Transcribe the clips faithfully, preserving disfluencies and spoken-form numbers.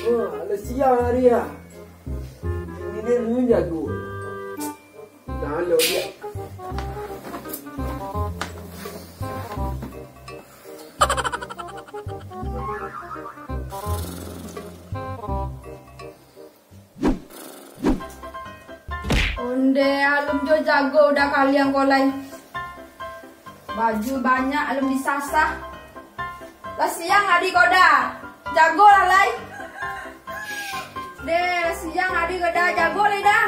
Wah, lah siang hari ah. Ini dia dulu jago. Nah, lo dia. Onde alun jo jago udah kaliang ko lai. Baju banyak alun disasah. Lah siang hari ko dah. Jago lah lai. Deh, lah siang hari ko dah. Jago lai dah.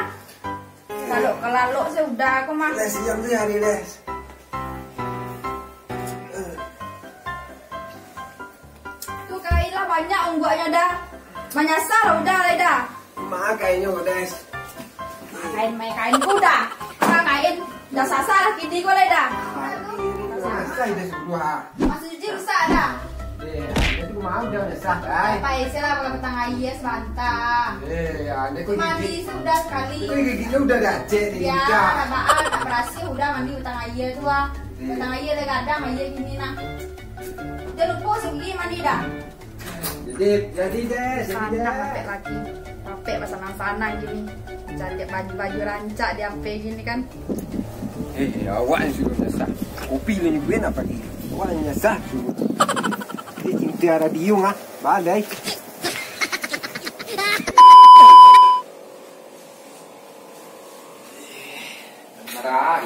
Kalau kelalok se udah ko mah. Lah siang tu hari deh. Tu kain lah banyak ungguaknyo dah. Manyasah lah udah lai dah. Ma kainnyo, Des? Ma kain, ma kain ko dah. Ma kain, dah sasah lah kini ko lai dah. Manyasah, Des, udah. Masih cuci rusak dah. Eh, itu ma udah manyasah, ai. Apa isi lah pakai batang aia sabanta. Eh, ya, Des, ko mandi gigi sudah sekali. Ko gigi udah dah cek ni. Ya, udah. Sabaan, tak berasih udah mandi batang aia tu ah. Eh. Batang aia lah gadang aia kini nah. Jan lupo sigi mandi dah. Jadi, jadi deh, jadi deh. Sanang rapek lagi. Rapek basanang-sanang gini. Cari baju-baju rancak di H P gini kan. Eh, awak yang suruh nyasah. Kopi lah nyuguhin apa ni? Awak yang nyasah suruh. Dia cinta radio ah. Balai. Marah.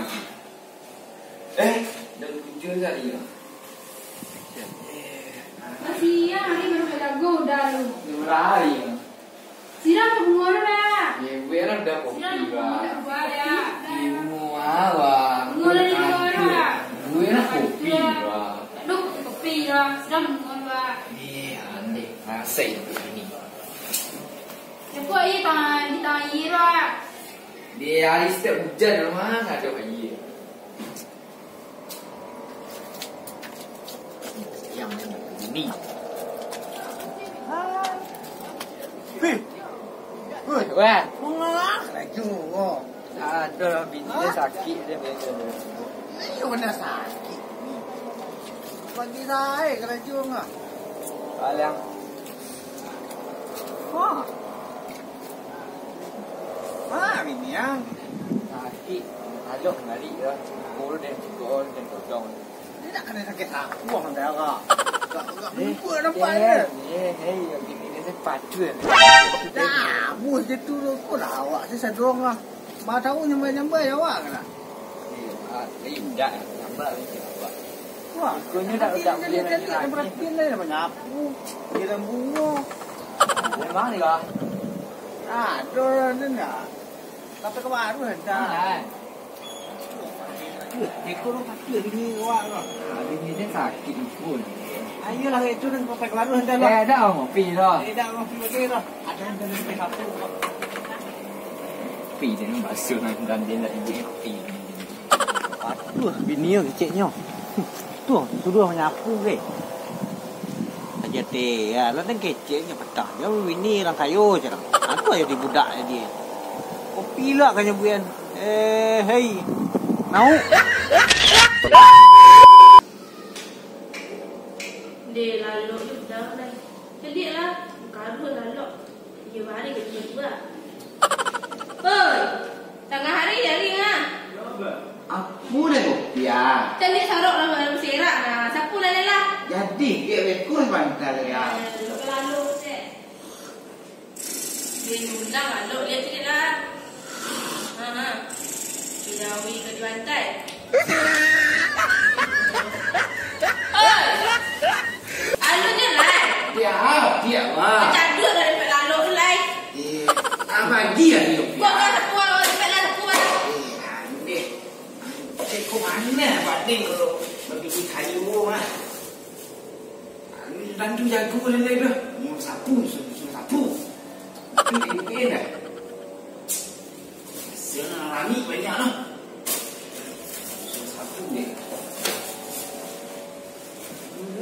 Eh, dah tujuh tadi ya. Masih iya, hari baru jago udah lu. Dah marah ya. Siram ke bunga lu dah. Ya, gue lah udah kopi, Bang. Siram ke bunga lu dah. Di bunga, Bang. Bunga lu di bunga dah. Gue lah kopi, Bang. Aduh, kopi lah. Siram ke bunga lu dah. Eh, aneh. Masa itu ini. Siapa air tangan, di tangan air lah. Di hari setiap hujan memang ada air. Yang ini. Hei. Hei. Wah. Mangah laju. Aduh, bini sakit dia biasa. Iyo, bana sakit. Pagi sae karajo ngah. Alang. Wah. Wah, bini ang. Sakit. Alok ngali lah. Pukul dan pukul dan todong. Dia nak kena sakit sakuang darah. Gak, gak muka nampak dia. Eh, eh, yang bini dia ni patut. Dah, bus je tu, kau lah awak je sadong lah. Ma tahu nyambai-nyambai awak ka lah. Eh, ah, eh, indak, nyambai awak. Wah, ikonyo dak, dak boleh lagi. Perhatian lah, dah manyapu. Jiran bungo. Memang ni lah. Ah, ada orang tu nak. Tapi ke baru dah. Ah, eh. Eko tu patut bini awak tu. Ah, bini dia sakit pun. Ayolah, itu dah sampai ke baru dah. Eh, dah ngopi dah. Eh, dah ngopi lagi dah. Ada yang dah sampai satu. Pi, dia ni basuh nan dan dia nak ibu ni pi. Aduh, bini yo keceknyo. Tu, suruh manyapu ke. Aja teh, ya, lah dan keceknyo petang. Dia bini orang kayo je lah. Aku aja di budak dia. Kopi lah kan nyabuan. Eh, hei. Mau. Deh, lalok tu dah lah. Celiak lah. Karuh lalok. Iyo, bari ka juo. Oi, tangah hari jaring ah. Apo dah kopi ah? Caliak sarok lah baru serak nah. Sapu lah lah. Jadi, biak beko bantal ya. Eh, lu kelalu, cek. Dia ulang lah, lok lihat cek lah. Ha, ha. Piawi ka dibantai. Oi! Alun je, Lai. Tiap, tiap, Mak. Caduak dari pek lalok tu, Lai. Eh, ah, bagi lah dia, Mak. Buat kau tak kuat, kau tak kuat. Eh, aneh. Eh, kau mana, Pak Ding, kalau bagi kayu, Mak? Bantu jago lah, Lai, dah. Mau sapu, suruh, suruh sapu. Itu dia dah. Siang langit banyak lah. Sapu deh.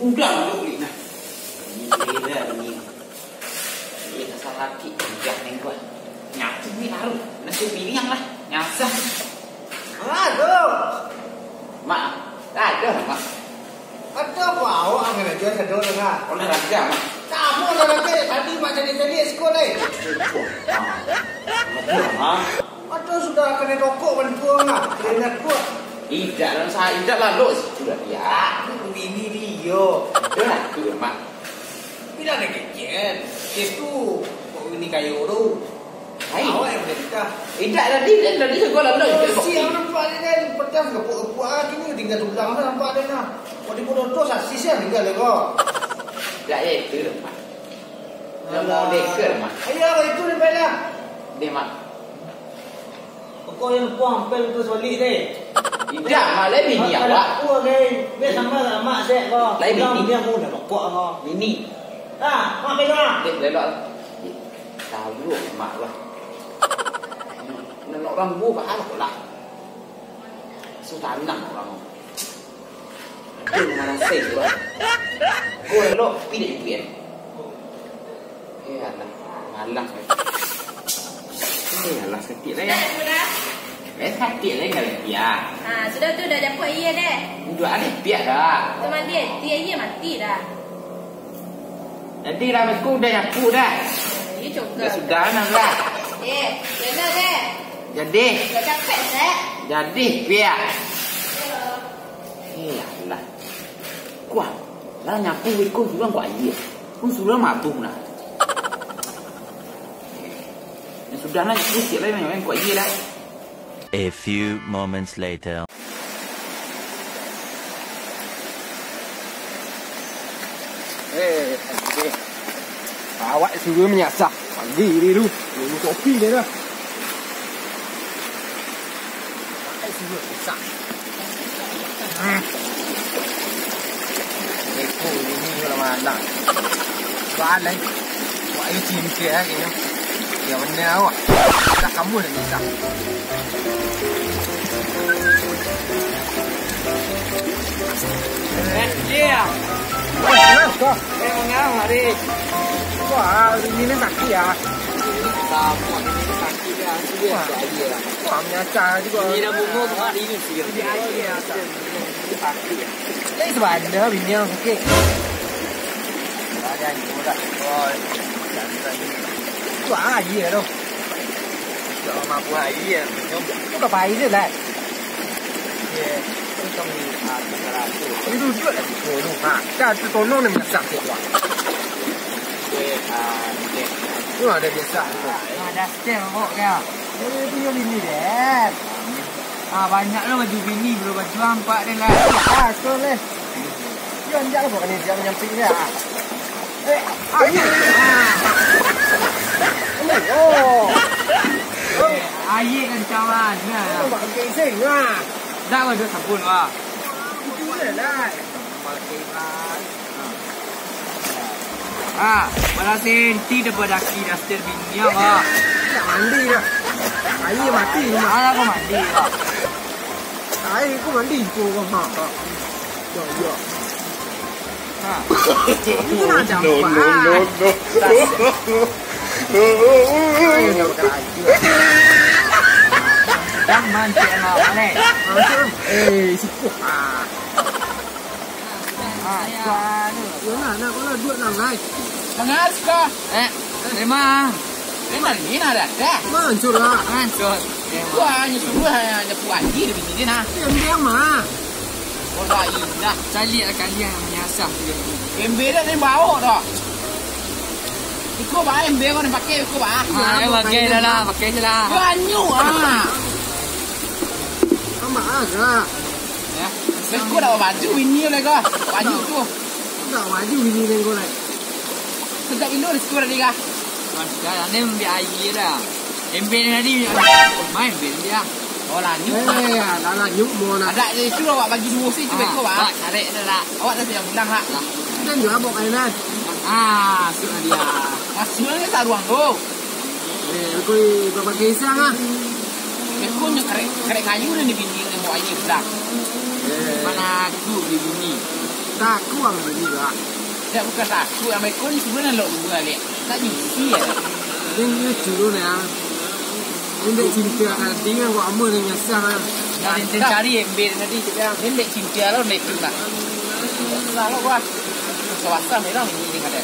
Udah dulu ni nah. Ini beda ni. Ini tak salah hati. Udah ni gua. Nyapu ni baru. Nasi pilihan lah. Nyasah. Aduh. Mak. Ada, Mak. Ada apa awak angin aja sedul lah. Olahraga, Mak. Tak Apo lah, Raja? Tadi mak caliak-caliak siko lai. Ah. Apo, ha? Aduh, sudah kanai tokok bantuang lah. Kena kuat. Indak lah, sa-, indak lah, Lok. Sudah, ya. Bini dia. Dah lah, tu, Mak. Bilang dia kecil. Dia tu, kok ini kayu tu? Hai. Awak yang perintah. Indak tadi, kan tadi sekolah lo. Oh, siang nampak dia kan, pedas gepuk-gepuk ah, kini tinggal tulang dah nampak dia nah. Kok di Purworejo sasis yang tinggal dia kok. Indak, ya, itu dah, Mak. Dah mau deker, Mak. Ayo, itu dia baiklah. Dia, Mak. Kok yang puang pel tu balik deh. Indak, Mak, lah bini awak. Aku agai, biar sama lah mak sek kau. Lah bini. Dia pun dah rokok kau. Bini. Ah, mak pegang. Dek, lelok. Tahu mak lah. Nak orang bu, apa lah. Sutanang orang. Itu mana sih, bro? Kau elok, pilih itu ya. Eh, alah, malah. Eh, alah, sakit lah ya. Eh, sakit lah ya, ya. Ha, sudah tu dah japuik aia deh. Udah ada piak dah. Tu mandi, ti aia mati dah. Jadi lah, aku udah nyapu dah. Ini cukup. Dah sudah, nah, lah. Eh, kena deh. Jadi. Dah capek, Sek. Jadi, piak. Eh, alah. Kuah, lah nyapu iko surang kuah aia. Pun surang mabuk nah. Yang sudah lah nyapu sikit lah, yang kuah aia lah. A few moments later. Eh, eh. Awak suruh menyasah. Pagi ni tu. Minum kopi dia dah. Awak suruh menyasah. Hmm. Eko ini kalau malang. Balai. Wah, ini cinta lagi ni. Ya, benar awak. Tak kamu dah minta. Eh, dia. Wah, kau. Eh, mengang, mari. Wah, ini ni sakit ya. Sama, ini sakit ya. Sudah, wah. Sakit ya. Wah, menyasar juga. Ini dah bunga, kemarin ini sih. Ini air ya. Ini sakit ya. Ini sebanda bini yang sakit. Ada yang murah. Oh, wah, air tu. Kalau mampu air, minum. Tu berapa air je lah? Ye, tu kami, ah, tiga ratus. Ini duduk lah situ tu. Ha, dah tu tolong dia masak tu, ah. Ye, ah, ye. Tu ada biasa tu. Ah, dah setel kok dia. Eh, tu yang ini deh. Ah, banyak lah baju bini, baju nampak dia lah. Ah, tu leh. Yo, anjak lah, bukan dia menyamping dia. Eh, air. Oh. Air kan kawan. Nah. Nampak pakai ising. Nah. Dah ada sabun lah. Itu je lah. Ah, malah senti daripada aki dah setel bini, ah. Tak mandi dah. Air mati ni, Mak. Alah, kau mandi, Mak. Air kau mandi, kau, kau, ha, ha. Ya, ya. Ha. Itu nak campak, no, no, ah. No, no. Air dah pakai lagi. Dah mancik, anak, balik. Langsung. Eh, sipuh. Ah. Ah, suka tu. Yo lah, nak kalau duit lah, guys. Mangas kah? Eh, memang. Memang ni nak ada. Mancur lah. Mancur. Wah, hanya suruh hanya nyapu air di sini nah. Yang dia mah. Kalau indah. Cari lah kalian yang menyasar tu. Ember dah ni bau dah. Iko bah, ember kau nak pakai, iko bah. Ah, eh, pakai je lah, pakai je lah. Banyak ah. Amak ah, gerak. Ya. Beko dah baju ini oleh kau. Baju tu. Dah baju ini oleh kau lah. Sejak ilo di sekolah dia kah? Mas, dah, ni ambil air dah. Ember tadi. Main ember dia. Oh, lanjut. Eh, dah lanjut mau nak. Ada je itu awak bagi dua sih, cuba kau, Pak. Tarik dah lah. Awak dah siap pulang lah. Kita juga bawa kainan. Ah, sudah dia. Masuknya saruang tu. Eh, aku bapak kisah lah. Aku nyo karek, karek kayu dah ni bini yang bawa air pulang. Eh. Mana aku di bini. Tak aku yang bini lah. Tidak, bukan aku yang baik. Kau ni semua nak lok dua balik. Tak nyusi ya. Dia lucu tu nah. Dia dek cinta nanti kan kau ama dia nyasar lah. Dah dia cari ember tadi tu kan. Dia dek cinta lah, dia ikut lah. Salah gua. Sawasa merah ni dia kata.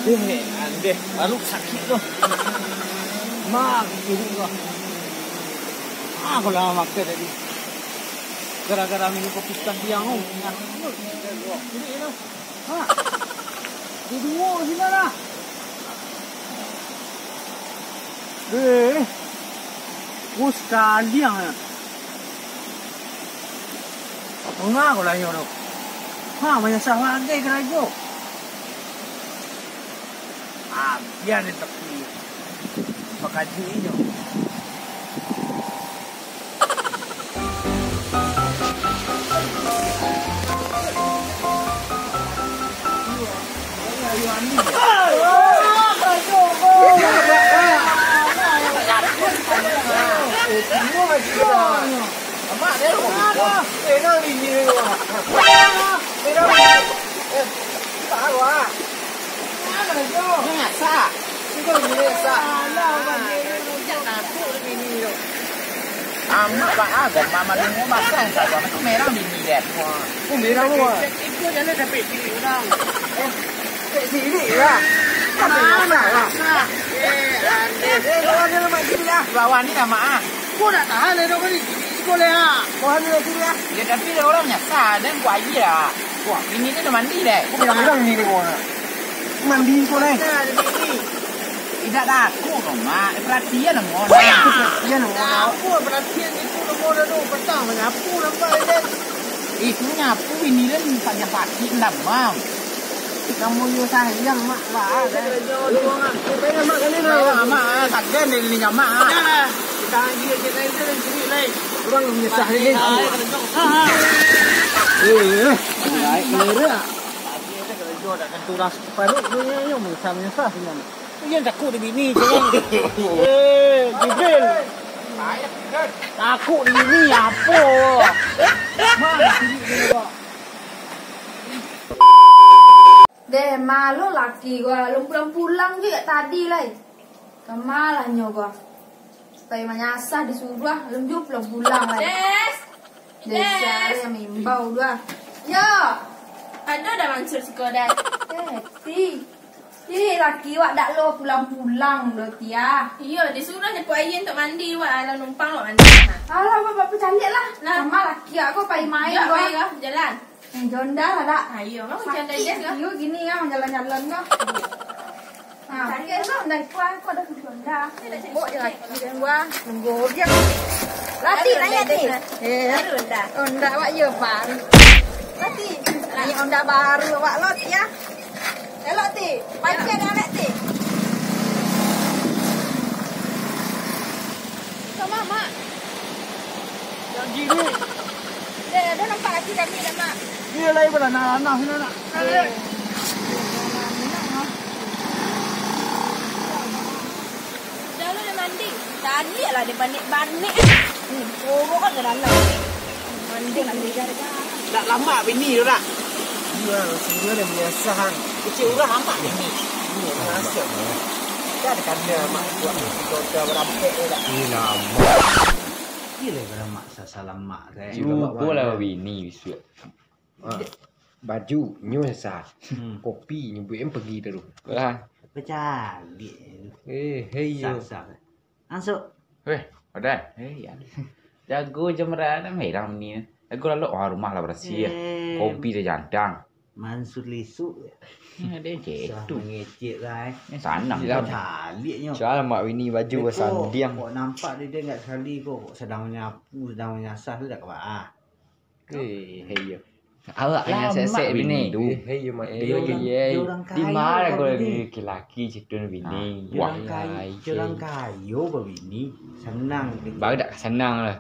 Eh, andeh, baru sakik tu. Mak, kiri tu. Ah, kalau makan tadi. Gara-gara minum kopi sekarang siang tu. Nah, kiri tu. Ha. Di duo sini lah. Eh. Ku sakali ang. Manga ko lah nyo tu. Ha, manyasah bagai karajo. Ah, biar di tepi. Bakaji inyo. Amak ba a, gomah malungu basah sabuah tu merang bini deh. Merang tu. Itu jalan sampai sini orang. Eh, sampai sini lah. Sampai basah lah. Eh, aneh. Eh, lawan dia lah, Mak, gini lah. Lawan ni lah, Mak, ah. Kau nak tahan deh, dok ni. Siko leh, ah. Kau hamil lagi lah. Ya, tapi dia orang nyasah, dan buat aja lah. Wah, bini dia dah mandi deh. Kau bilang-bilang ni dia, kau nak. Mandi kau leh. Nah, dia bini. Tidak takut dong, Mak. Perhatian dong, Mak. Perhatian dong, Mak. Apa perhatian itu dong, Mak, tu? Petang menyapu nampak dia. Eh, itu nyapu ini dan tak sakit, ndak, Mam. Kamu yo sayang, Mak, lah. Saya kena jauh dulu, Mak. Saya bayar, Mak, kali ni. Bayar, Mak, ah. Sagan dari ni, Mak, ah. Jangan lah. Kita lagi, kita itu dan sini lain. Orang menyesal ni. Ah, ya, kena jauh. Ah, ah. Eh, eh. Naik bendera. Lagi ada kena jauh, tak tentu lah. Separuh dunia yang menyesal-menyesal sebenarnya. Iyo takut dibini, cewek. Eh, Jibril. Takut dibini, apo? Mana sini dia, Pak? Deh, malu laki gua, lum pulang-pulang juga tadi lai. Kemalahnyo gua. Pai manyasah disuruah, lum juo pulang-pulang lai. Des! Desa Des! Yang mimbau dua. Yo! Ado dah Mansur siko, Des? Eh, ti. Ih, laki wak dak lo pulang-pulang doh, Tia. Iyo, disuruah nyapu aia untuak mandi, wak. Alah, numpang wak mandi. Alah, wak, wak pacaliak lah. Nah. Sama laki wak ko pai main, Dak, wak. Pai lah, jalan. Eh, jonda lah, dak. Ayo, kamu jonda Sakit je, kak. Iyo, gini kan, jalan-jalan kah. Nah, oke, lo, dah ikut aku ada ke jonda. Bok je laki dan gua. Tunggu dia. Lati, Baru nanya, dah Ti. Dah. Eh. Baru dah. Onda wak, iyo, Bang. Lati, nanya onda baru wak, Lot, ya. Elok, Ti. Pagi ada anak, Ti. Sama, Mak. Janji ni. Dah, dah nampak laki kami dah, Mak. Dia lain pun anak-anak sini, nak. Eh. Dah lu dah mandi. Tadi lah dia banik-banik. Hmm, suruh kan ke dalam. Mandi, mandi. Dak lamak bini tu dak? Iyo, sungguah dia menyasah. Kecil urang lamak bini. Iyo, menyasah. Dah ada kanda mak buat kota berampek tu dak? Iyo, lamak. Gila kalau mak sasalamak tu, eh. Cubo lah bini bisuak. Ah. Baju nyo sah. Hmm. Kopi nyo buek pagi tu. Lah. Pecah. Eh, hei yo. Sah, sah. Masuk. Weh, Odan. Eh, ya. Jago jam berapa merah ni? Jago lalu, wah, rumah lah bersih. Eh. Kopi dah jantang. Mansur lisuk. Ada Sah cetuk. Mengecek lah, eh. Sanang. Dah calik nyo. Salah mak bini baju Beko, basandiang. Kok nampak dia, dia enggak sekali kok. Kok sedang menyapu, sedang menyasah tu dah kebak. Eh, hei yo. Awak hanya sesek bini tu. Eh, hei yo, mak. Eh, dia orang, eh, dia orang di kaya mana kau tadi. Laki-laki situ bini? Ah, wah, orang kaya, dia orang kaya babini. Senang gitu. Baru tak senang lah.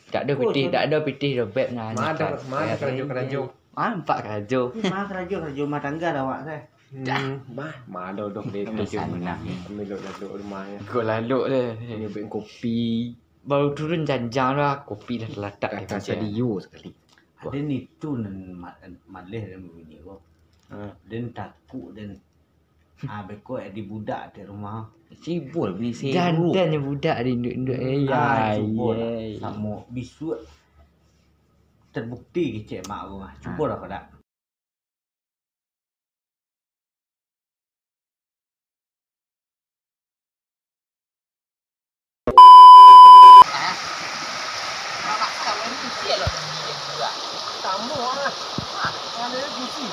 Tak ada pitih, tak ada pitih dobek nah. Mana, mana karajo-karajo? Mana nampak karajo? Mana karajo, karajo rumah tangga dah awak tu. Hmm, bah, mana dong dia kerja. Ambil duduk-duduk rumah ya. Kau lalu deh. Dia buat kopi. Baru turun janjang lah, kopi dah terletak di meja. Dio sekali. Ada nitu nan ma-, maleh dan bunyi ko. Ha. Dan takut dan, ah, beko di budak di rumah. Sibuk ni sibuk. Jantan je budak di induk-induk. Eh, ah, ya, cubo lah. Ya. Samo bisuak terbukti kecek mak ko mah. Cubo lah kau dak. Ada kursi.